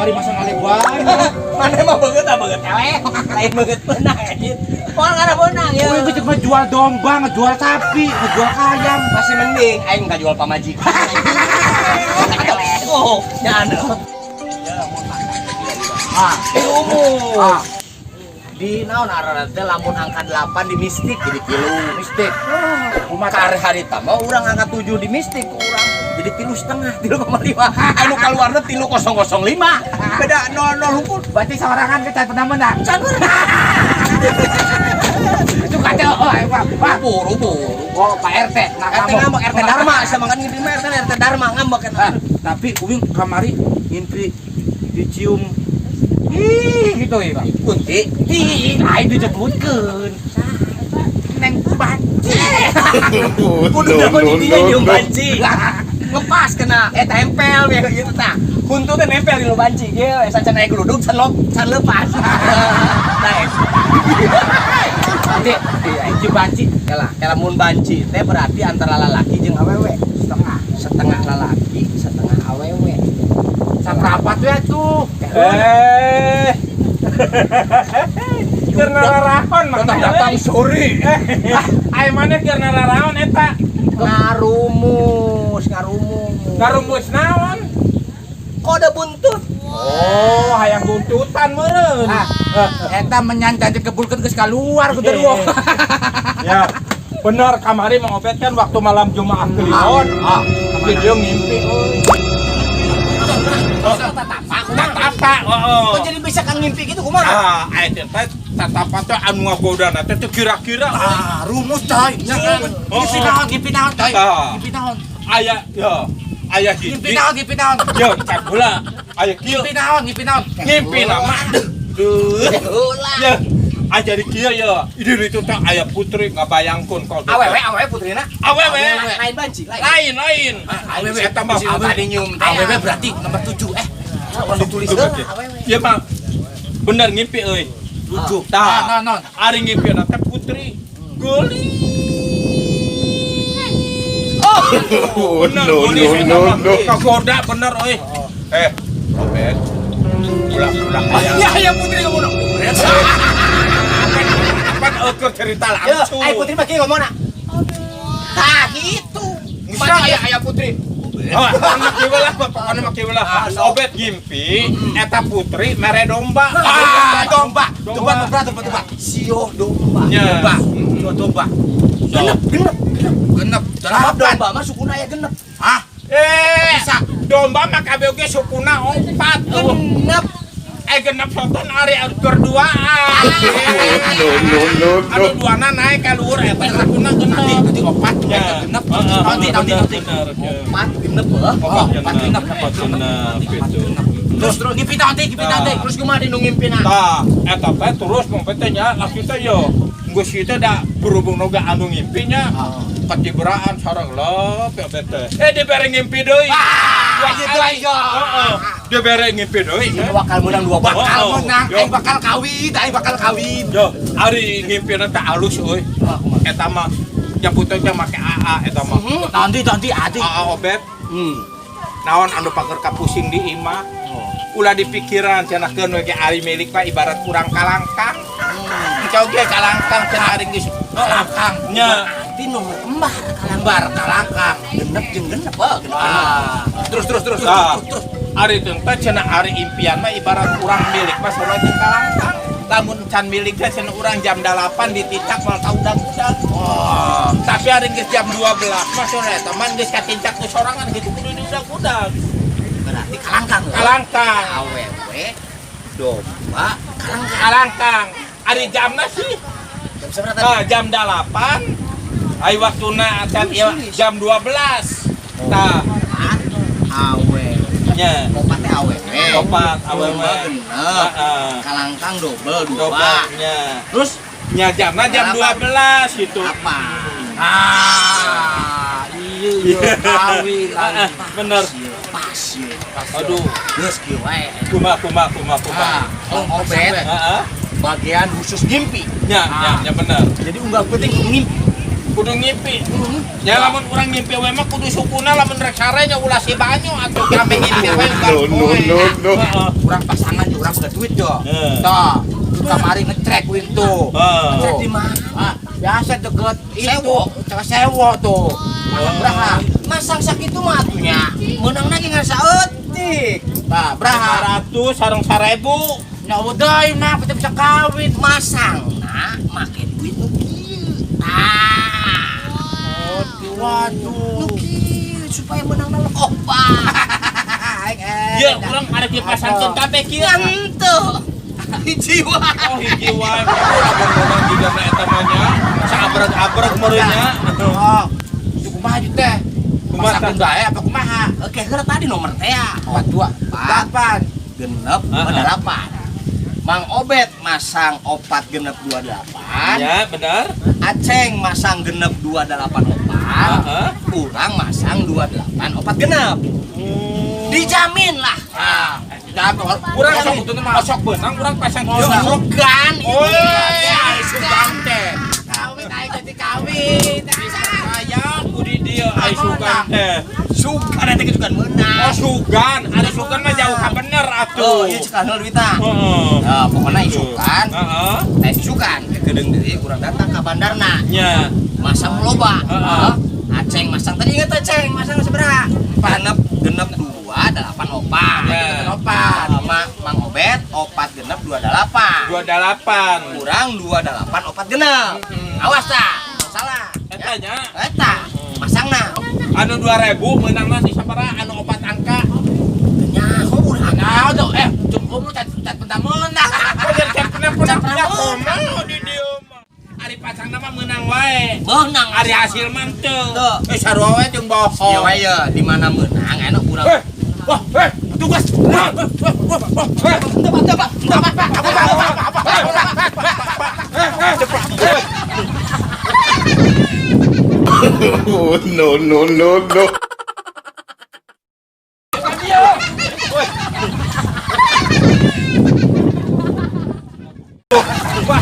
Kamari masa ngaleguan. Mana mah beungeut ah beungeut eleh. Lain beungeut beunang anjir. Moal ngarah beunang ya. Uing geus ngejual domba, ngejual sapi, ngejual ayam. Masih mending aing kajual pamajikan. Eleh. Oh, nya anu. Ah, Di umum. ah, Di naon arana teh lamun angka 8 di mistik jadi tilu. Mistik. Kumaha kar harita mah urang angka 7 di mistik ku urang jadi 3,5, 3,5. Anu kaluarna 3005. Beda 00 hukum. Berarti sorangan kita pernah menang. Can pernah. Itu kata oh, ayo, Pak. Pak. Rubur, rubur. Oh, Pak RT. Nah, RT ngambek, RT Dharma sama kan ngimpi mah RT RT Dharma ngambek eta. Ah, tapi uing kamari ngimpi dicium. Ih, gitu ya, Pak. Kunti. Ih, lain disebutkeun. Neng banci. Kudu dapat di dinya nyium banci. Ngepas kena eh tempel ya gitu tah. Kuntu teh nempel di lu banci kieu sacan aya geluduk can lop can lepas. Nah, Nanti hiji banci kela, kela mun banci teh berarti antara lalaki jeung awewe. Setengah. Setengah lalaki, setengah awewe. Saprapat we tuh. Eh. Keur nararaon mah. Datang sore. Ai maneh keur nararaon eta? Ngarumus, ngarumus. Ngarumus naon? Kode buntut. Oh, hayang buntutan meureun. Ah, eta menyan janji kebulkeun geus keluar ku deui. Ya. Bener kamari Mang Obet kan waktu malam Jumat Kliwon. Ah, Dia ngimpi euy. Tatapa, heeh. Kok jadi bisa kan ngimpi gitu kumaha? Ah, eta teh tatapa teh anu ngagodana teh teu kira-kira. Ah, rumus coy. Ya kan? Ngimpi naon, ngimpi naon coy. Ah. Ngimpi naon. Aya ya, aya hiji. Ngimpi naon, ngimpi naon. Yo, cak heula. Aya kieu. Ngimpi naon, ngimpi naon. Ngimpi nama. Duh. Ulah. Ya, aja di kieu ya. Di itu teh aya putri ngabayangkeun kok. Awewe, awewe putrina. Awewe. Lain banci, lain. Lain, lain. Awewe. Eta mah Tadi nyium teh. Awewe berarti nomor 7 eh. Orang ditulis heula awewe. Ieu mah bener ngimpi euy. 7. Tah. Ah, non, non. Ari ngimpi teh putri. Geulis. Oh, Bener, no, geulis no, eta no, mah. no. Kagoda bener euy. Eh, Obet. Ulah-ulah aya. Ya, ya putri ngomong. Apa eueuh cerita Ya, langsung. ai putri mah kieu ngomongna. Tah gitu. Bisa. Aya aya putri. Oh, anak kieu lah, pokokna mah kieu lah. Obet ngimpi eta putri mere domba. Ah, domba. Domba. Domba, domba, domba, domba. Sio domba. Nya. Domba. Dua domba. Genep, genep, genep. Genep. Sebab 8. domba mah sukuna aya genep. Hah? Eh, Bisa. Domba mah kabeh oge sukuna opat. Genep. Eh genep soton ari berduaan. No, no, no, no. Anu duana naik ka luhur eta sukuna Nanti genep. nanti opat, Ya. genep. Heeh, Nanti nanti bener, nanti. bener, ya. Opat genep heuh. Opat Opat genep, genep. opat genep gitu. Terus terus ngimpi naon teh, ngimpi naon teh. Terus kumaha di nu ngimpina? Tah, eta teh terus Mang teh nya laki teh yo. Geus kieu da berhubung noga anu ngimpinya katiberaan sareng lep ya teh. Eh dibere ngimpi deui. Ah, Dua gitu kali. aja. Heeh. Dibere ngimpi deui. Bakal menang dua Bakal Oh, menang, yo. aing bakal kawin, aing bakal kawin. Yo, ari ngimpina teh alus euy. Eta mah nyebut teh make AA eta mah. Nanti nanti adi. AA Obet, naon anu pager kapusing di imah. Ulah dipikiran cenah keun we ge ari milik mah ibarat kurang kalangkang. Engkau ge kalangkang cenah ari geus Kalangkang. Nya. Berarti nomor kembar. Kembar kalangkang. Genep jeung genep heuh, genep. Ah. Terus terus terus Tah. terus terus. Ari teh teh cenah ari impian mah ibarat urang milik mah sarua jeung kalangkang. Lamun can milik teh cenah urang jam 8 ditincak moal kaudang-udang. Oh. Tapi ari geus jam 12 mah cenah eta mah geus katincak ku sorangan gitu kudu diudag-udag. Berarti kalangkang. Heuh. Kalangkang. Awewe domba kalangkang. Kalangkang. Ari jamna sih Jam seberapa tadi? Nah, jam 8 ai waktuna can ieu jam 12. Tah, Opat awewe. Nya. Opat teh awewe. Opat awewe. Domba genep. Heeh. Kalangkang dobel dua. Dobelnya. Terus Nya jamna jam Delapan. 12 gitu. apa? Ah, iya iya kawin. Heeh, bener. Pas ieu. Aduh, Geus kieu wae. kumaha kumaha kumaha kumaha. Ah, Mang Obet Heeh. bagian khusus ngimpi. Nya, nya, nya bener. Jadi unggal penting kudu ngimpi. Kudu ngimpi. Ya lamun urang ngimpi we mah kudu sukuna, lamun rek sare nya ulah si banyu atuh kami ngimpi we. No, no, no, no. Urang pasangan juga urang boga duit jo. Heeh. Tah, kamari ngecrek kuing tuh. Heeh. Ngecrek di mana? Ah, biasa deket itu, Sewo. cewek sewo tuh. Masang beraha. Masang sakitu mah atunya. Meunang lagi ngan saeutik. Tah, beraha. 100 sareng 1000. Ya udah, nah, kita bisa kawin. Masangna make duit nu kieu. Tah. Waduh. Nu kieu supaya meunangna loba. Ya urang arek dipasangkeun kabeh kieu. Henteu. Hiji wae. Oh, hiji wae. Lamun meunang juga na eta mah nya. Saabreg-abreg meureun nya. Oh, itu kumaha ieu teh? Kumaha, Masang dae apa kumaha? Oke, heula tadi nomor teh ya. 4 2 8. Genep Heeh. 8. Mang Obet masang 4 genep 28. Ya, benar. Aceng masang genep 28 opat. Heeh. Urang masang 28 opat genep. Dijamin lah. Ah, jangan Urang sok sok sok beunang urang pasang kieu. Sugan. Oh, ai sugan teh. Kawin aing jadi kawin. Aya ku di dieu ai sugan teh. Sugan eta sugan meunang. Oh, sugan, ari sugan mah jauh ka bener Oh, atuh. ieu cekal heula duitna. Heeh. Nah, pokoknya isukan, Heeh. teh isukan. Kedeung deui urang datang ka bandarna. Nya. Masang loba. Heeh. Aceng masang tadi inget Aceng masang sabaraha? Genep genep 2 8 opat. Ya. Opat. Sama Mang Obet opat genep 28. 28. Kurang 28 opat genep. Awas tah, salah. Eta nya. Eta masangna. Anu 2000 meunangna di sabaraha anu opat angka? Nyaho urang. Nah, tuh cukup lu cat cat pentah meunang. Oh, jadi cat pernah pernah komo di dieu mah. Ari pasangna mah meunang wae. Meunang Ari hasil mah teu. Teu. Eh sarua wae jeung bohong. Ieu wae ye, di mana meunang enak urang. Eh, wah, eh, petugas. Wah, wah, wah, wah, wah. Teu Pak, teu Pak, teu Pak, Pak. Apa, apa, apa, apa, apa, apa. Eh, eh, cepat. Eh. Oh, no, no, no, no. Wah.